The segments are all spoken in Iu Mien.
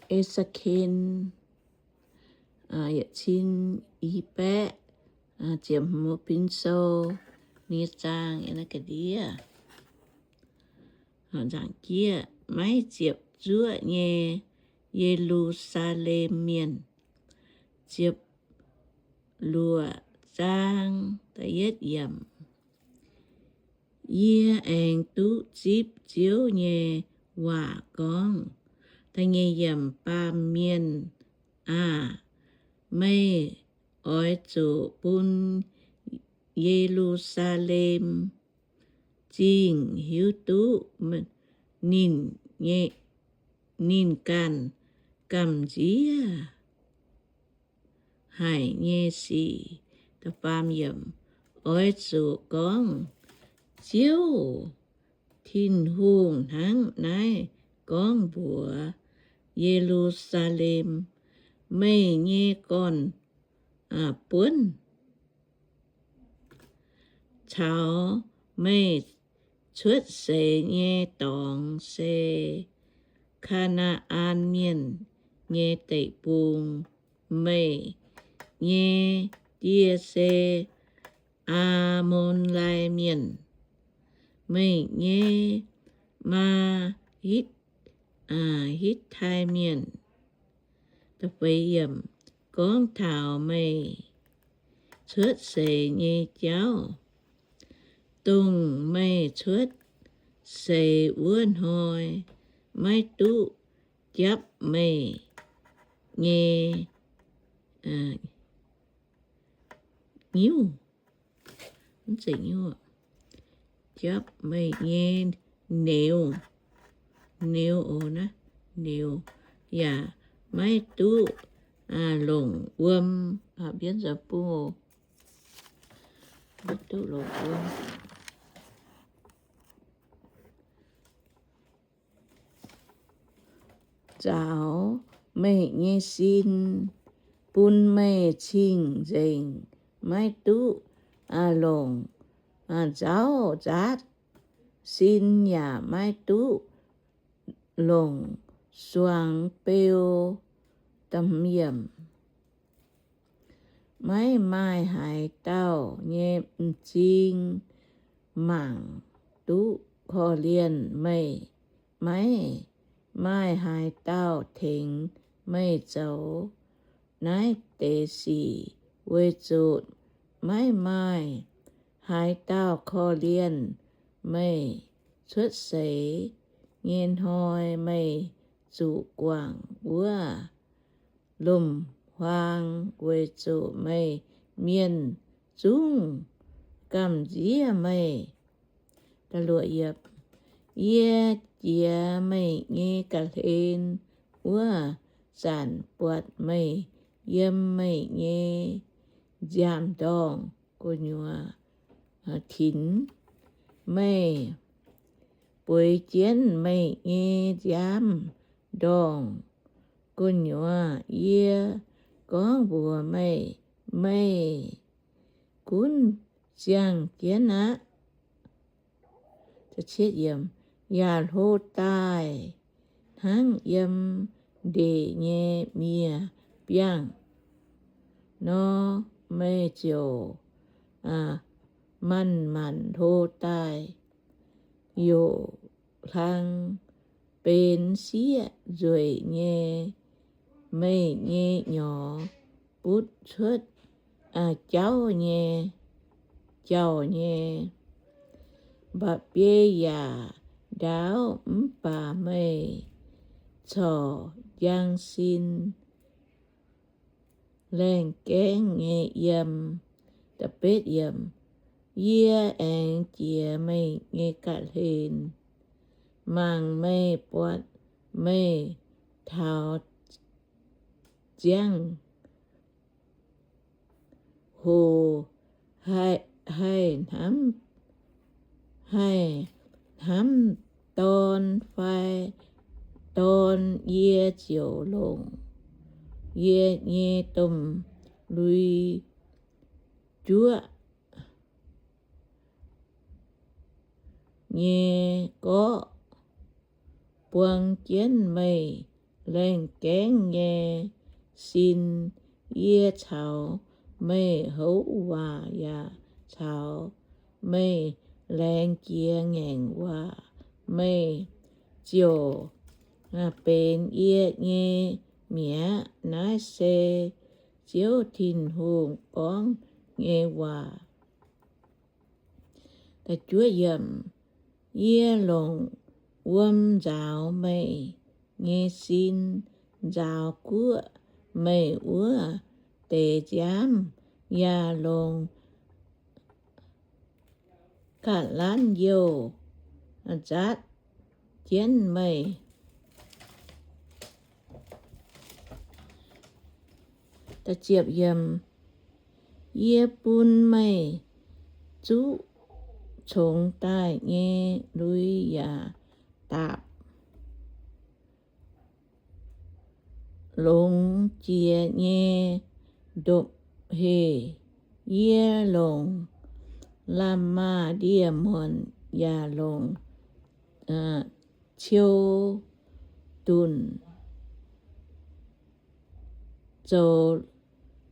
E^se^ken yietc cin i baeqv ziepc hmz bin sou nyei zaang yiem naaiv ga'ndiev. Nzaangc jieqv, maiv ziepc zuoqv nyei Ye^lu^saa^lem Mienh. Ziepc luoqc zaang, da'yietv yiemc. Yie aengx duqv zipv Ziouv nyei waac gorngv, da'nyeic yiemc, Baamh mienh aah! Meih oix zuqc bun Ye^lu^saa^lem Zingh hiuv duqv ninh, ninh ganh gamh nziev haic nyei sic. Oix zuqc gorngv, Ziouv Tin-Hungh hnangv naaiv gorngv mbuox Ye^lu^saa^lem, Meih nyei gorn-buonv caux meih cuotv seix nyei dorngx se Kaa^naa^an Mienh nyei deic-bung. Meih nyei die se Aa^mon^lai Mienh, meih nyei maa Hitv, Hitv^tai Mienh. Gorngv taux meih cuotv seix nyei jauv, dongh meih cuotv seix wuov hnoi, maiv duqv japv meih nyei nyiuv, japv meih nyei neux, neux, neux, yaac maiv duqv longc wuom. Maiv duqv longc wuom. Nzaaux meih nyei sin, bun meih cing-nzengc, maiv duqv longc nzauv nzaatv. Sin yaac maiv duqv longc suangx beu. Maiv maaih haaix dauh nyei m'zing mangc duqv korv-lienh meih. Maiv maaih haaix dauh tengx meih zoux naaiv deix sic, weic zuqc maiv maaih haaix dauh korv-lienh meih. Cuotv seix nyei hnoi meih zuqc guangc wuov lomc-huaang, weic zuqc meih mienh zungv gamh nziev meih. Yie jiex meih nyei ga'hlen wuov zanc buatc meih yiem meih nyei nziaamv-ndorngh gu'nyuoz tinx. Meih bueix jienv meih nyei nziaamv-ndorngh gu'nyuoz, yie gorngv mbuox meih, meih gunv ziangh jienv aqv. Yaac hlo daaih hnangv yiem ndeic nyei miev-biangh nor, meih ziouc manc-manc hlo daaih. Youc hlang benx sieqv nzueic nyei, meih nyei nyorx butv cuotv jauv nyei, jauh nyei. Mba'biei yaac ndaauv, mv baac meih corc njang sin laengh gaengv nyei yiem. Yie aengx jiex meih nyei ga'hlen, mangc meih buatc meih taux ziangh hoc haih hnamv, haih hnamv dorn fai dorn, yie ziouc longc yie nyei domh lui juoqv nyei gorqv buang jienv meih laengh gaengv nyei sin. Yie caux meih houv waac yaac caux meih laengz jiex ngaengc waac, meih ziouc benx yie nyei mi'aqv. Naaiv se Ziouv Tin-Hungh gorngv nyei waac. Yie longc wuom nzaaux meih nyei sin, nzaaux guoqv meih wuov deix nziaamv, yaac longc ga'lanv-youh nzatv jienv meih. Yie bun meih zuqv congx daaih nyei lui yaac daapc longx jiex nyei ndopv-heh. Yie longc laamh maaz ndie-muonc yaac longc ciou dunc zoux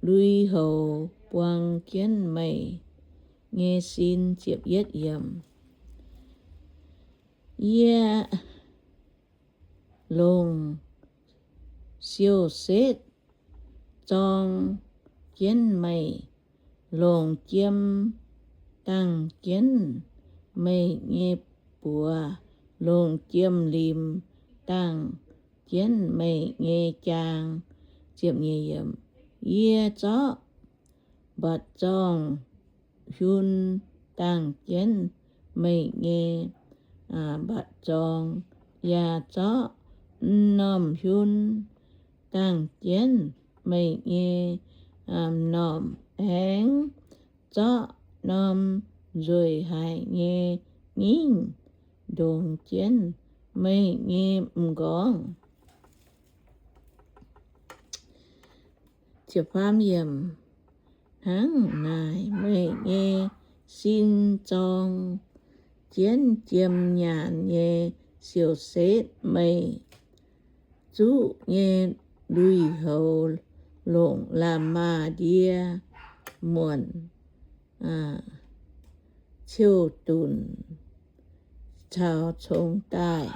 lui-houx buang jienv meih nyei sin. Yie longc siou-setv zorng jienv meih, longc jiem dangh jienv meih nyei buoz, longc jiem-limc dangh jienv meih nyei jaang. Yie zorqv mba'zorng hiun dangh jienv meih nyei mba'zorng, yaac zorqv m'normh hiun dangh jienv meih nyei m'normh. Aengx zorqv norm nzueic haic nyei nyingv ndongx jienv meih nyei m'nqorngv. Hnangv naaic, meih nyei sin zorng jienv jiem nyaanh nyei siou-setv, meih zuqv nyei lui-houx longc laamh maaz ndie-muonc, ciou dunc caux congx daaih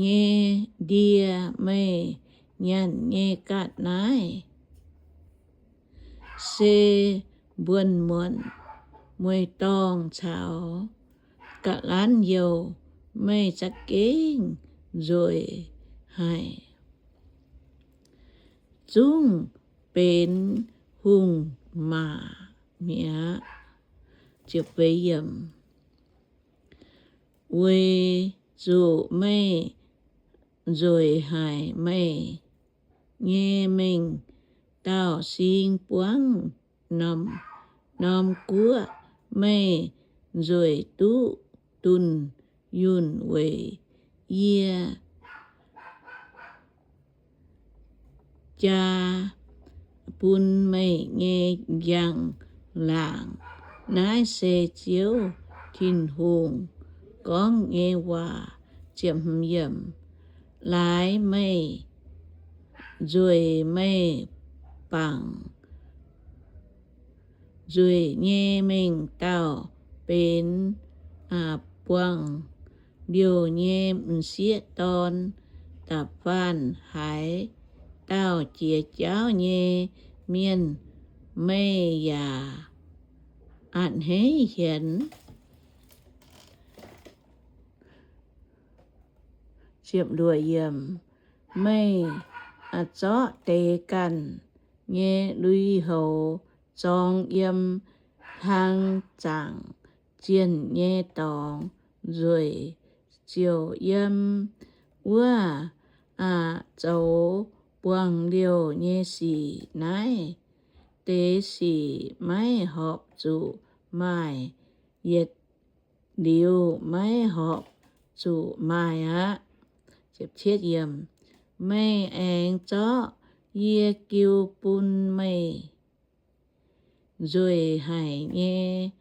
nyei ndie. Meih nyanc nyei ga'naaiv se mbuonx-muonc mueiz-dorngh caux ga'lanv-youh. Meih za'gengh nzueic haic, zungv benx hungh maac mi'aqv. Weic zuqc meih nzueic haic meih nyei mengh dauh sing buangv norm guoqv. Meih nzueic duqv dunh yunh weic yie jaa bun meih nyei njang-laangc. Naaiv se Ziouv Tin-Hungh gorngv nyei waac. Laaix meih nzueic, meih bangc nzueic nyei mengh dauh benx buangh liouh nyei m'sieqv dorn. Da'faanh haaix dauh jiex jauv nyei mienh meih yaac a'hneiv hienx. Meih zorqv deix ganh nyei lui-houx zorng yiem hlang zaangc zienh nyei dorngx. Nzueic ziouc yiem wuov aqc zoux buangh liouh nyei sic. Naaiv deix sic maiv horpc zuqc maaih, yietc liuz maiv horpc zuqc maaih aqv. Meih aengx zorqv yie jiu bun meih nzueic haic nyei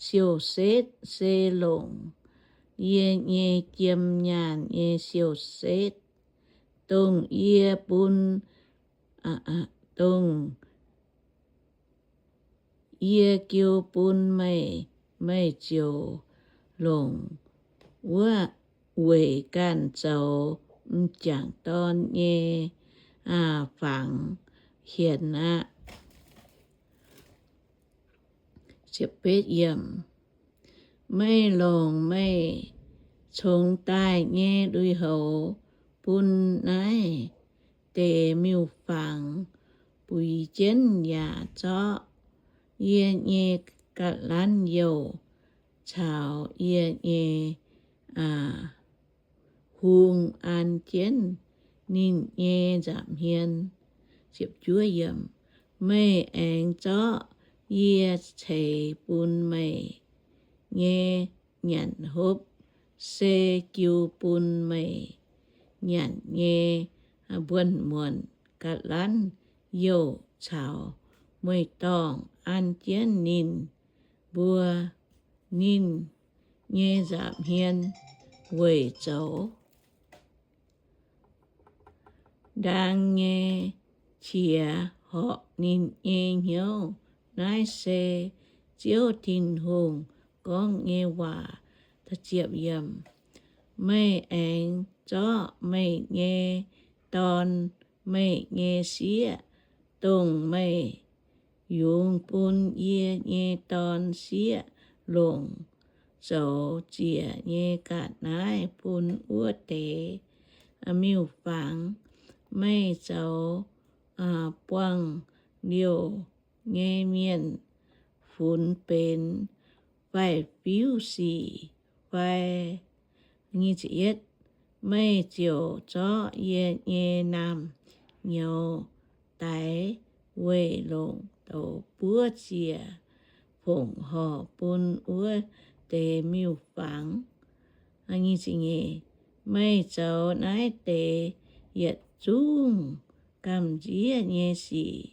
siou-setv se longc yie nyei jiem nyaanh nyei siou-setv, dongh yie bun, dongh yie jiu bun meih, meih ziouc longc wuov weic ganh zoux m'jangc dorn nyei fangx hienx aqv. Meih longc meih congx daaih nyei lui-houx bun naaiv deix miuc-fangx buix jienv yaac zorqv yie nyei ga'lanv youh caux yie nyei hung an jienv ninh nyei nza'hmien. Meih aengx zorqv yie ceix bun meih nyei nyanc hopv se jiu bun meih nyanc nyei mbuonx-muonc ga'lanv youh caux mueiz-dorngh an jienv ninh mbuo, ninh nyei nza'hmien weic zoux ndaang nyei qiex horpc ninh nyei hnyouv. Naaiv se Ziouv Tin-Hungh gorngv nyei waac. Meih aengx zorqv meih nyei dorn, meih nyei sieqv, dongh meih yungz bun yie nyei dorn sieqv longc, zoux ziec nyei ga'naaiv bun wuov deix miuc-fangx. Meih zoux buangh liouh nyei mienh funx benx faix-fiuv sic fai? Meih ziouc zorqv yie nyei naamh nyouz daix weih longc douc buov ziec fongc horc bun wuov deix miuc-fangx. Meih zoux naaiv deix yietc zungv gamh nziev nyei sic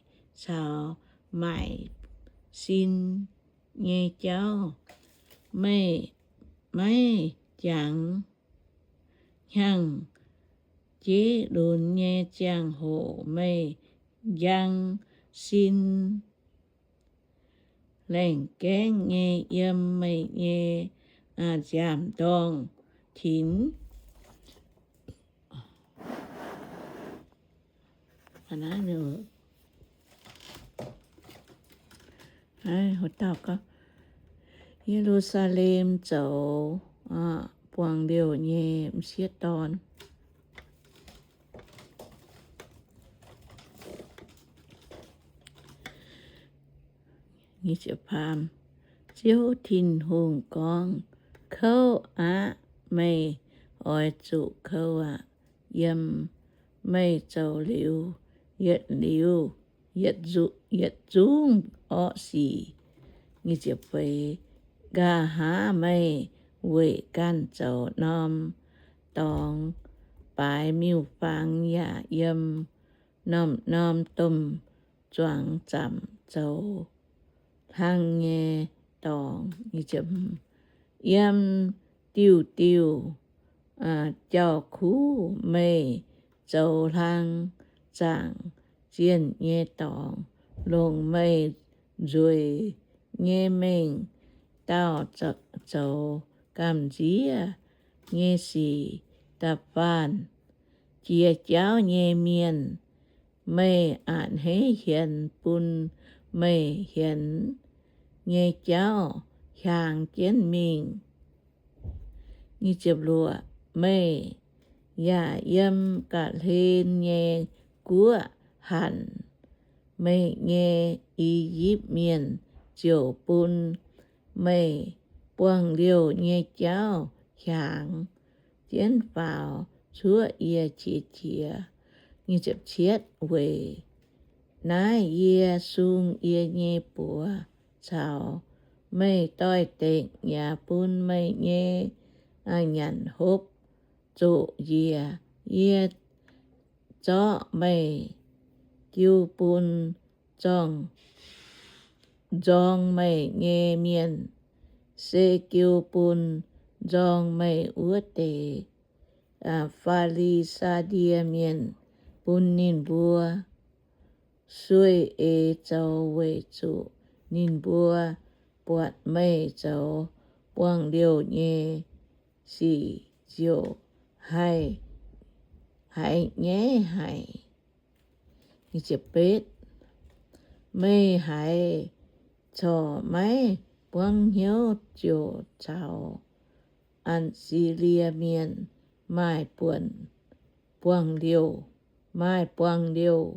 caux maaic sin nyei jauv. Meih maiv jangx hnyangx-jeiv lunx nyei ziangh hoc meih njang sin laengh gaengv nyei yiem meih nyei nziaamv-ndorngh tinx. Ye^lu^saa^lem zoux buangh liouh nyei m'sieqv dorn. Ziouv Tin-Hungh gorngv, Kouv aqv. Meih oix zuqc kouv aqv. Yiem meih zoux liuz yietc liuz yietc zungv orqv sic. Nqa'haav meih weic ganh zoux norm dorngx baaix miuc-fangx yaac yiem norm-norm domh zuangx zamc zoux hlang nyei dorngx. Yiem diuh diuh jauv-kuv meih zoux hlang zaangc zienh nyei dorngx, longc meih nzueic nyei mengh dauh zoux gamh nziev nyei sic. Da'faanh jiex jauv nyei mienh, meih a'hneiv hienx bun meih hienx nyei jauv hiaangx jienv mingh. Meih yaac yiem ga'hlen nyei guoqv hanc. Meih nyei I^yipv Mienh ziouc bun meih buangh liouh nyei jauv hiaangx jienv faaux cuotv yie qiex jiez. Weic naaiv yie sung yie nyei buoz caux meih doix-dekc yaac bun meih nyei nyanc hopv zoqc njiec. Yie zorqv meih jiu bun zorng, nzorng meih nyei mienh. se jiu bun nzorng meih wuov deix Fi^li^saa^die Mienh, bun ninh mbuo sueih eix zoux, weic zuqc ninh mbuo buatc meih zoux buangh liouh nyei sic ziouc haih, haih nyaiv haic. Meih haiz corc maiv buangv hnyouv ziouc caux Atc^si^lie Mienh maaih buonc buangh liouh, maaih buangh liouh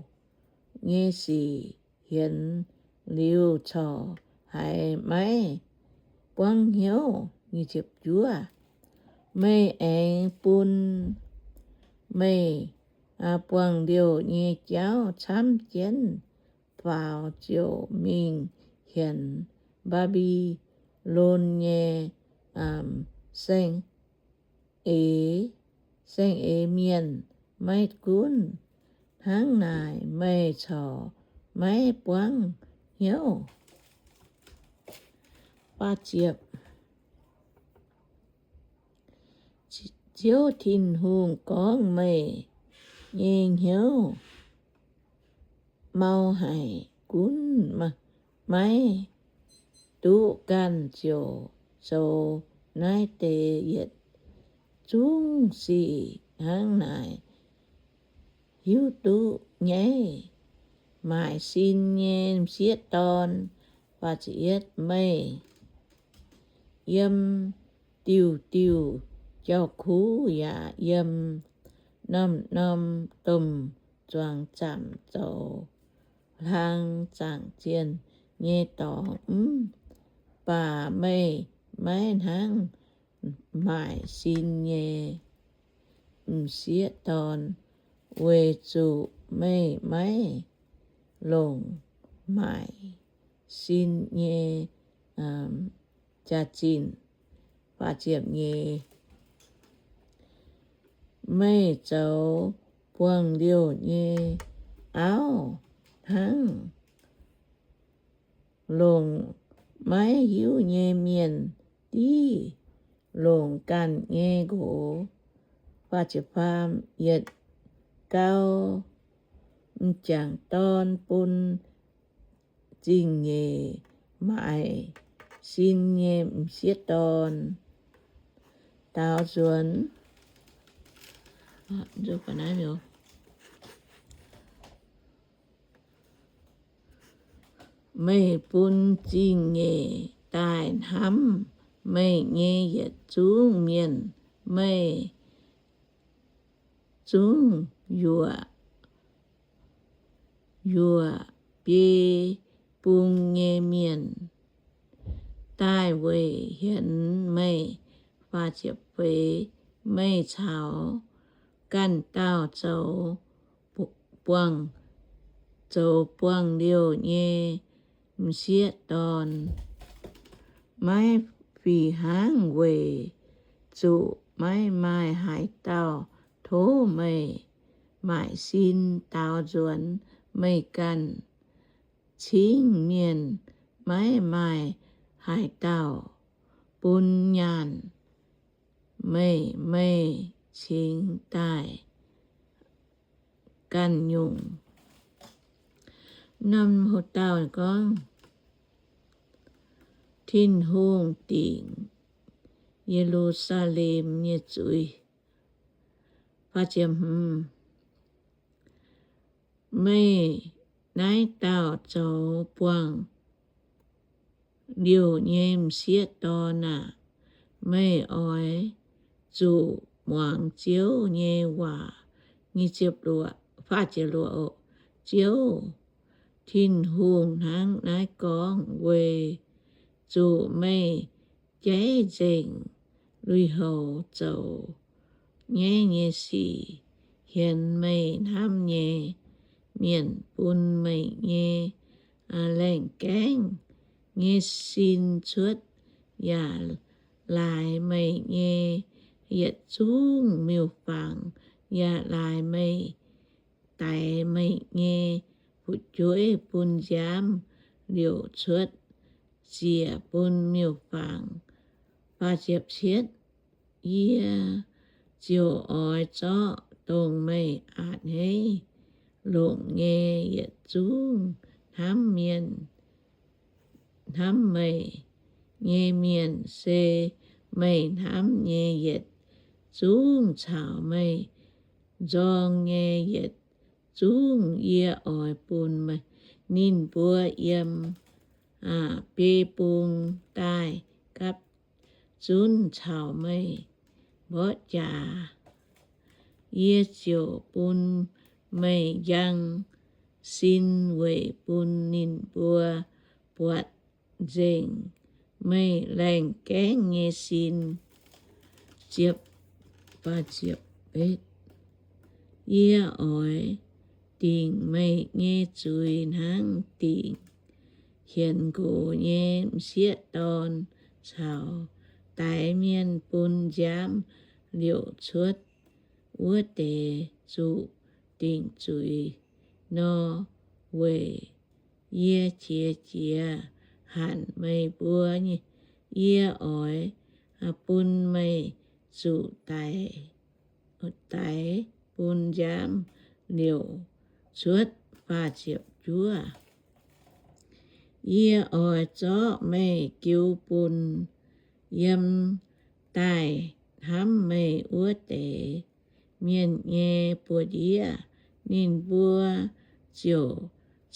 nyei sic hienx liuz corc haiz maiv buangv hnyouv. Meih aengx bun meih buangh liouh nyei jauv camv jienv faaux ziouc mingh hienx Mbaa^mbi^lon nyei saeng-eix, saeng-eix mienh. Maiv gunv hnangv naaic, meih corc maiv buangv hnyouv. Ziouv Tin-Hungh gorngv, meih nyei hnyouv mau haic, gunv maiv duqv ganh ziouc zoux naaiv deix yietc zungv sic hnangv naaic. Hiuv duqv nyaiv, maaic sin nyei m'sieqv dorn, meih yiem diuh diuh jauv-kuv yaac yiem norm-norm domh zuangx zaamc zoux hlang zaangc zienh nyei dorngx. Mv baac meih maiv hnangv maaic sin nyei m'sieqv dorn, weic zuqc meih maiv longc maaic sin nyei jaax-zinh. Meih zoux buangh liouh nyei auv hnangv longc maiv hiuv nyei mienh div longc ganh nyei nqox. Yietc gau m'jangc dorn bun zingh nyeic maaic sin nyei m'sieqv dorn daaux nzuonx. Meih bun zingh nyeic daaih hnamv meih nyei yietc zungv mienh. Meih zungv yuoqc, yuoqc biei bung nyei mienh daaih weic hienx meih. Meih caux ganh dauh zoux buangh, zoux buangh liouh nyei m'sieqv dorn, maiv fih hnangv, weic zuqc maiv maaih haaix dauh tov meih maaic sin daaux nzuonx. Meih ganh cingv mienh, maiv maaih haaix dauh bun nyaanh meih. Meih cingx daaih ganh nyungc. Norm hoc dauh gorngv, Tin-Hungh dingc Ye^lu^saa^lem nyei zuiz. Meih naaiv dauh zoux buangh liouh nyei m'sieqv dorn aah! Meih oix zuqc muangx Ziouv nyei waac. Ziouv Tin-Hungh hnangv naaiv gorngv, weic zuqc meih jaiv nzengc lui-houx zoux nyaiv nyei sic, hienx meih hnamv nyei mienh bun meih nyei laengh gaengv nyei sin cuotv, yaac laaix meih nyei yietc zungv miuc-fangx, yaac laaix meih daix meih nyei fu'jueiv bun nziaamv liouc cuotv ziec bun miuc-fangx. Yie ziouc oix zorqv dongh meih a'hneiv longc nyei yietc zungv hnamv mienh, hnamv meih nyei mienh, se meih hnamv nyei yietc zungv caux meih nzorng nyei yietc zungv. Yie oix bun ninh mbuo yiem biei bung daaih gapv zunv caux meih mborqv jaax. Yie ziouc bun meih njang sin weic bun ninh mbuo buatc nzengc meih laengh gaengv nyei sin. Yie oix dingc meih nyei zuiz hnangv dingc hienx nqox nyei m'sieqv dorn caux daix mienh bun nziaamv liouc cuotv wuov deix zuqc dingc zuiz nor. Weic yie qiex jiez hanc meih mbuo, yie oix bun meih zuqc daix bun nziaamv liouc cuotv. Yie oix zorqv meih jiu bun yiem daaih hnamv meih wuov deix mienh nyei buoz-ndiev. Ninh mbuo ziouc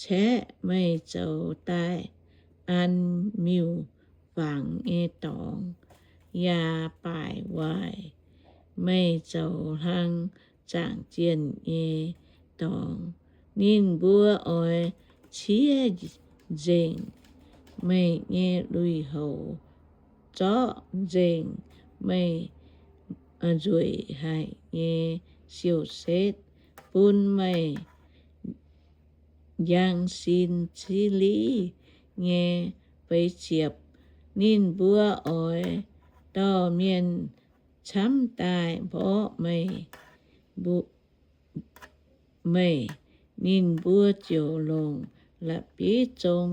caeqv meih zoux daaih an miuc-fangx nyei dorngx, yaac baaic waaic meih zoux hlang zaangc zienh nyei dorngx. Ninh mbuo oix ciev nzengc meih nyei lui-houx, zorqv nzengc meih nzueic haic nyei siou-setv, bun meih njang sin civ liv nyei. Feix ziepc, ninh mbuo oix dorh mienh camv daaih mborqv meih, meih, ninh mbuo ziouc longc la'bieiv zong.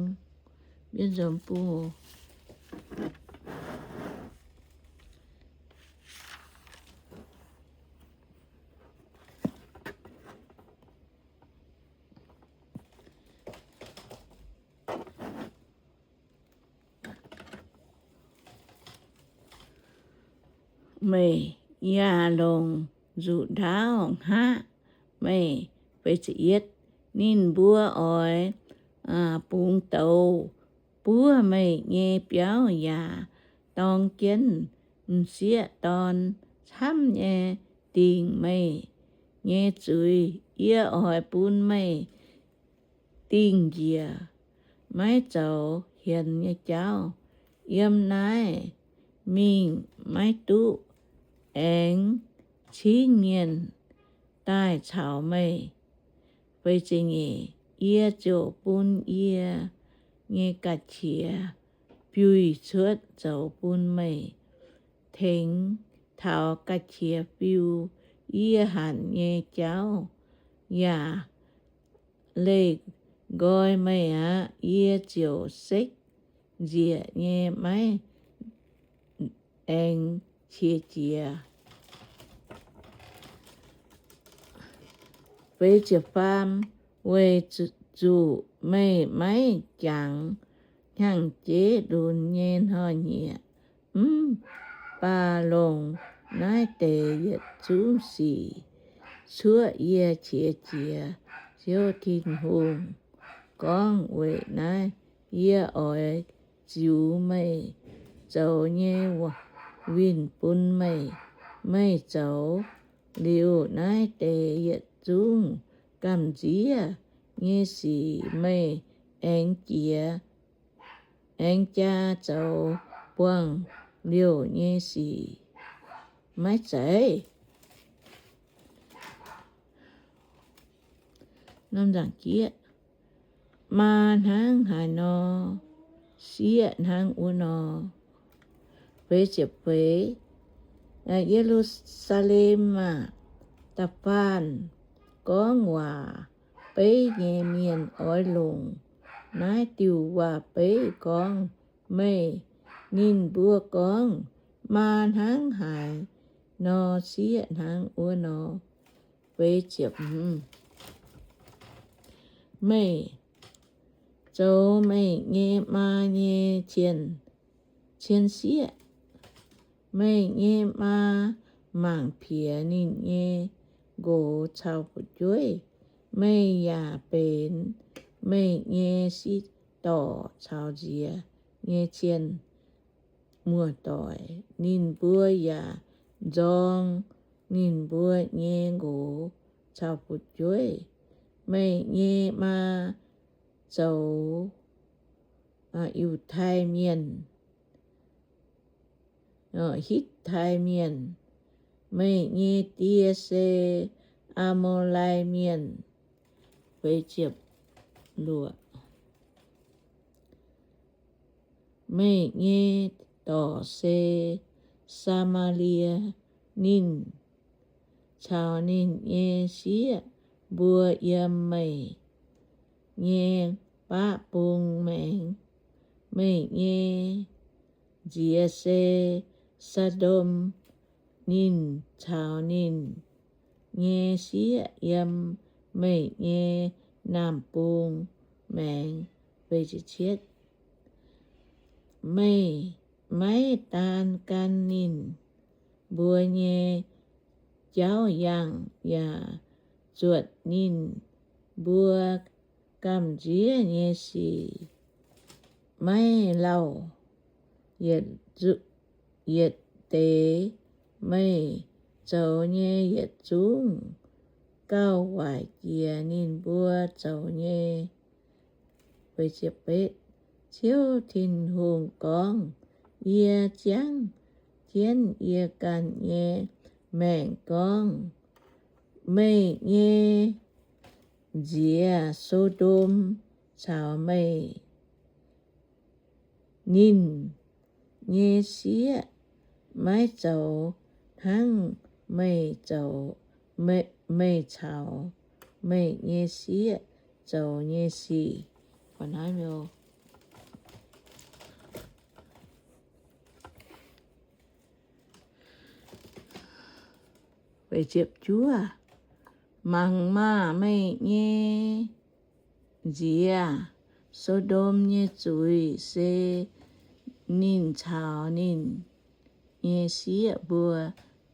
Meih yaac longc nzuqc ndaauv hngaqv meih. Ninh mbuo oix bungx douz buov meih nyei biauv yaac dorng jienv m'sieqv dorn camv nyei dingc meih nyei zuiz. Yie oix bun meih dingh njiec maiv zoux hienx nyei jauv. Yiem naaiv mingh maiv duqv aengx cingv mienh daaih caux meih. Yie ziouc bun yie nyei ga'qiex biuih cuotv zoux bun meih tengx taux ga'qiex fiu. Yie hanc nyei jauv yaac leih nqoi meih aqv. Yie ziouc sekv nzieqc nyei maiv aengx qiex jiez. Weic zuqc meih maiv jangx hnyangx-jeiv lunx nyei hnoi-nyieqc, mv baac longc naaiv deix yietc zungv sic cuoqv yie qiex jiez. Ziouv Tin-Hungh gorngv, weic naaiv yie oix ziux meih zoux nyei winh bun meih. Meih zoux liuz naaiv deix yietc zungv gamh nziev nyei sic, meih aengx jiex, aengx jaa zoux buangh liouc nyei sic maiv zeiz? Maa hnangv haaix nor, sieqv hnangv wuov nor. Feix ziepc feix, Ye^lu^saa^lem aah! Da'faanh gorngv waac beiv nyei mienh oix longc naaiv diuh waac-beiv gorngv meih. Ninh mbuo gorngv, maa hnangv haaix nor, sieqv hnangv wuov nor. Meih zoux meih nyei maa nyei cien, cien sieqv. Meih nyei maa mangc piex ninh nyei nqox caux fu'jueiv. Meih yaac benx meih nyei sieqv dorc caux nziex nyei cien muoz-doic. Ninh mbuo yaac nzorng ninh mbuo nyei nqox caux fu'jueiv. Meih nyei maa zoux Yiutai Mienh, Hitv^tai Mienh. Meih nyei die se Aa^mo^lai Mienh. Meih nyei dorc se Saa^maa^lie. Ninh caux ninh nyei sieqv mbuo yiem meih nyei baqv bung maengx. Meih nyei nziex se Saa^ndom. Ninh caux ninh nyei sieqv yiem meih nyei naamh bung maengx. Meih maiv daan gan ninh mbuo nyei jauv yangh, yaac zuotc ninh mbuo gamh nziev nyei sic. Maiv lauh yietc deix meih zoux nyei yietc zungv gauh waaic jiex ninh mbuo zoux nyei. Ziouv Tin-Hungh gorngv, Yie ziangv jienv yie ganh nyei maengc gorngv, meih nyei nziex, So^ndom, caux meih, ninh nyei sieqv maiv zoux hnangv meih zoux, meih caux meih nyei sieqv zoux nyei sic. Mangc maah! Meih nyei nziex, So^ndom nyei zuiz, se ninh caux ninh nyei sieqv mbuo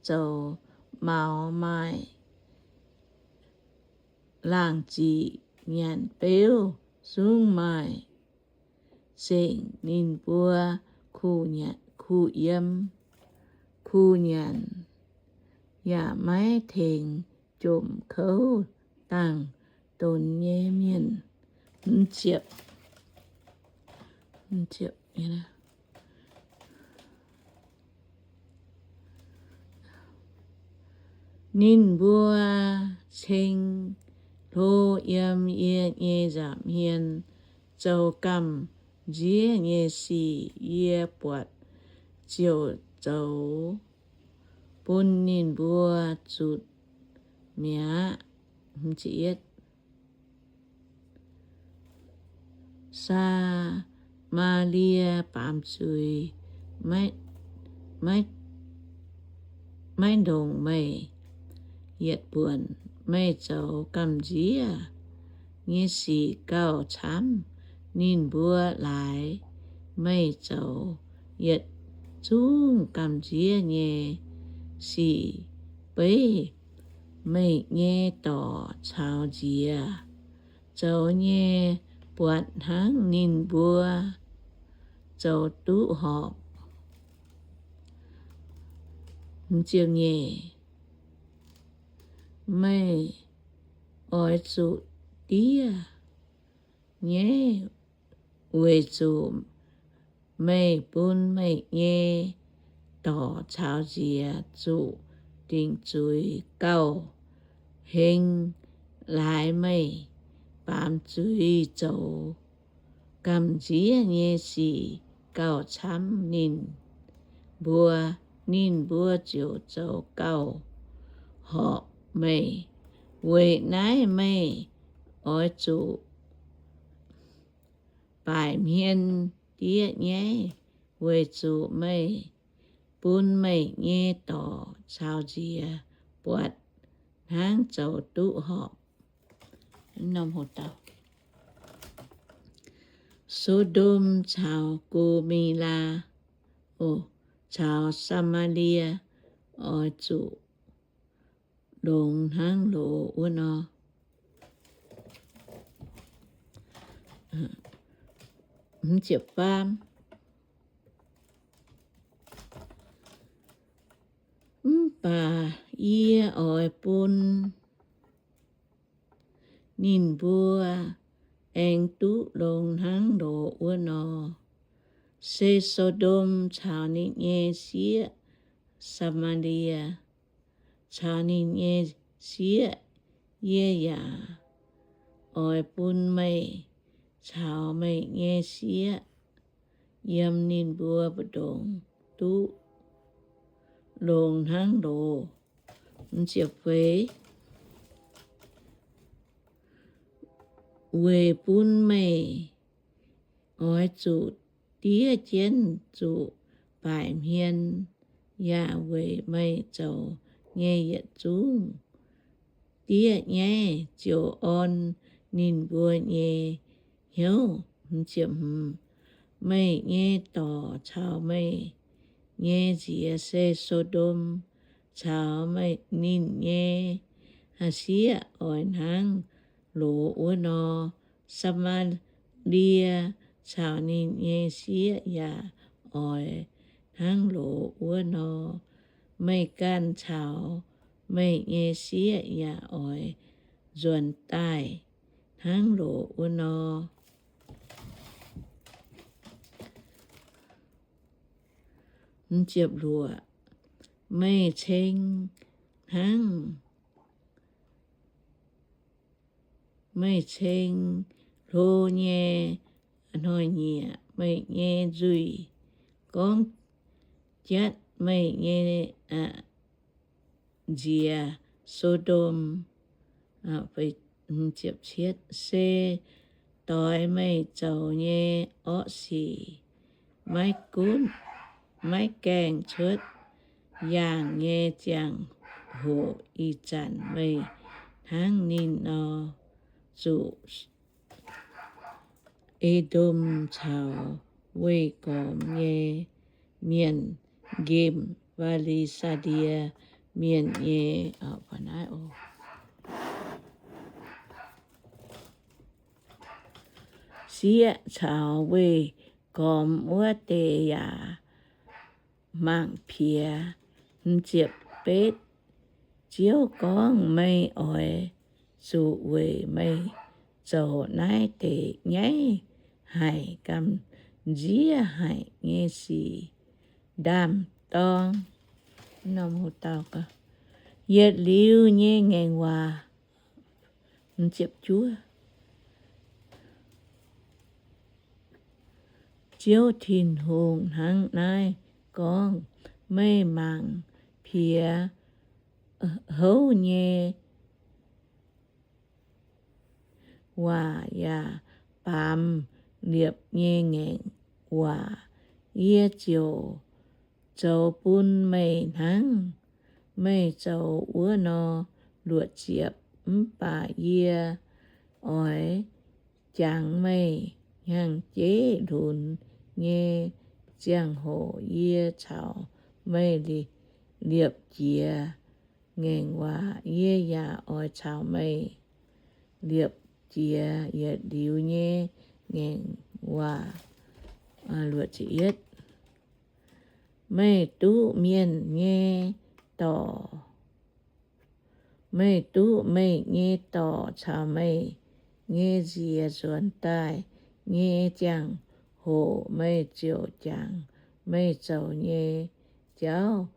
zoux maux maaih laangh ziqc nyanc beuv zungv maaih zengc ninh mbuo kuh yiem, kuh nyanc, yaac maiv tengx jomc kouv dangh donx nyei mienh. Ninh mbuo ceng-hlo yiem yie nyei nza'hmien zoux gamh nziev nyei sic, yie buatc ziouc zoux bun ninh mbuo zutc mi'aqv. Saa^maa^lie baamz zuiz maiv ndongc meih yietc buonc. Meih zoux gamh nziev nyei sic gauh camv. Ninh mbuo laaix meih zoux yietc zungv gamh nziev nyei sic, beiv meih nyei dorc caux nziex zoux nyei buatc hnangv ninh mbuo zoux duqv horpc. Meih oix zuqc diev nyei, weic zuqc meih bun meih nyei dorc caux nziex zuqc dingc zuiz gauh heng. Laaix meih baamz zuiz zoux gamh nziev nyei sic gauh camv ninh mbuo, ninh mbuo ziouc zoux gauh horpc meih. Weic naaiv meih oix zuqc baaic hmien diev nyaiv, weic zuqc meih bun meih nyei dorc caux nziex buatc hnangv zoux duqv horpc. So^ndom caux Go^me^laa, o, caux Saa^maa^lie, oix zuqc longx hnangv loz wuov nor. Mv baac yie oix bun ninh mbuo aengx duqv longx hnangv loz wuov nor. Se So^ndom caux ninh nyei sieqv, Saa^maa^lie caux ninh nyei sieqv, yie yaac oix bun meih caux meih nyei sieqv yiem ninh mbuo mbu'ndongx duqv longx hnangv loz. Weic bun meih oix zuqc diev jienv zuqc baaic hmien, yaac weic meih zoux nyei yietc zungv diev nyaiv ziouc orn ninh mbuo nyei hnyouv. Meih nyei dorc caux meih nyei nziex se So^ndom caux ninh nyei sieqv oix hnangv loz wuov nor. Saa^maa^lie caux ninh nyei sieqv yaac oix hnangv loz wuov nor. Meih ganh caux meih nyei sieqv yaac oix nzuonx daaih hnangv loz wuov nor. Meih ceng hnangv, meih ceng hlo nyei hnoi-nyieqc, meih nyei nzuih gorngv jatv meih nyei nziex, So^ndom. Se doix meih zoux nyei orqv sic maiv gunv, maiv gaengh cuotv yaangh nyei ziangh hoc, ih zanc meih hnangv ninh nor, zuqc E^ndom caux weih gormx nyei mienh nqemh Mbaa^li^saa^die Mienh nyei sieqv caux weih gormx wuov deix yaac mangc piex. Ziepc betv, Ziouv gorngv, meih oix zuqc weic meih zoux naaiv deix nyaiv haic gamh nziev haic nyei sic ndaam-dorng. Yietc liuz nyei ngaengc waac. Ziouv Tin-Hungh hnangv naaiv gorngv, meih mangc piex houv nyei waac yaac baamz liepc nyei ngaengc waac, yie ziouc zoux bun meih hnangv meih zoux wuov nor. Luoqc ziepc, mv baac yie oix jangx meih hnyangx-jeiv lunx nyei ziangh hoc yie caux meih liepc jiez ngaengc waac, yie yaac oix caux meih liepc jiez yietc liuz nyei ngaengc waac. Meih duqv mienh nyei dorc, meih duqv meih nyei dorc caux meih nyei nziex nzuonx daaih nyei ziangh hoc meih ziouc jangx meih zoux nyei jauv.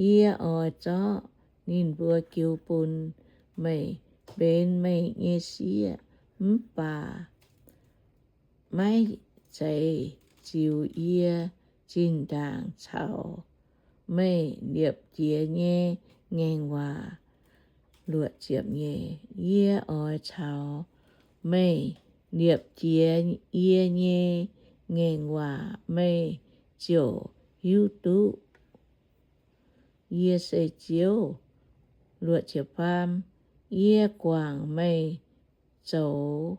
Yie oix zorqv ninh mbuo jiu bun meih benx meih nyei sieqv, mv baac maiv zeiz ziux yie zinh ndaangc caux meih liepc jiez nyei ngaengc waac. Yie oix caux meih liepc jiez yie nyei ngaengc waac, meih ziouc hiuv duqv Yie se Ziouv. Luoqc ziepc faam. Yie guangc meih zoux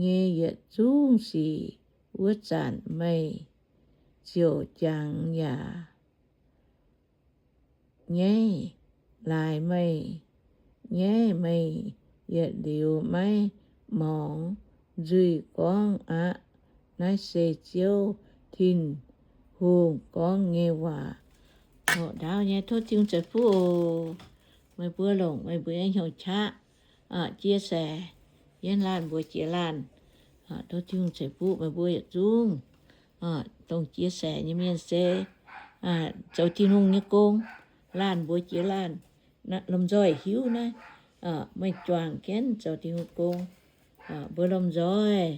nyei yietc zungv sic wuov zanc, meih ziouc jangx yaac nyaiv laaix meih nyaiv, meih yietc liuz maiv mangc nzuih gorngv aqv. Naaiv se Ziouv Tin-Hungh gorngv nyei waac. Oc, ndaauv nyei, tov Tin-Hungh ceix fuqv oc. Meih mbuo longc meih mbuo nyei hnyouv qaqv, chia sẻ yiem laanh mbuox jiex laanh. Tov Tin-Hungh ceix fuqv meih mbuo yietc zungv. Dongh chia sẻ nyei mienh se zoux Tin-Hungh nyei gong, laanh mbuox jiex laanh, lomh nzoih hiuv naaiv. Meih juangc jienv zoux Tin-Hungh gong, mbuo lomh nzoih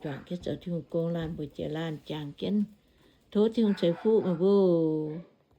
juangc jienv zoux Tin-Hungh gong, laanh mbuox jiex laanh jangx jienv. Tov Tin-Hungh ceix fuqv meih mbuo.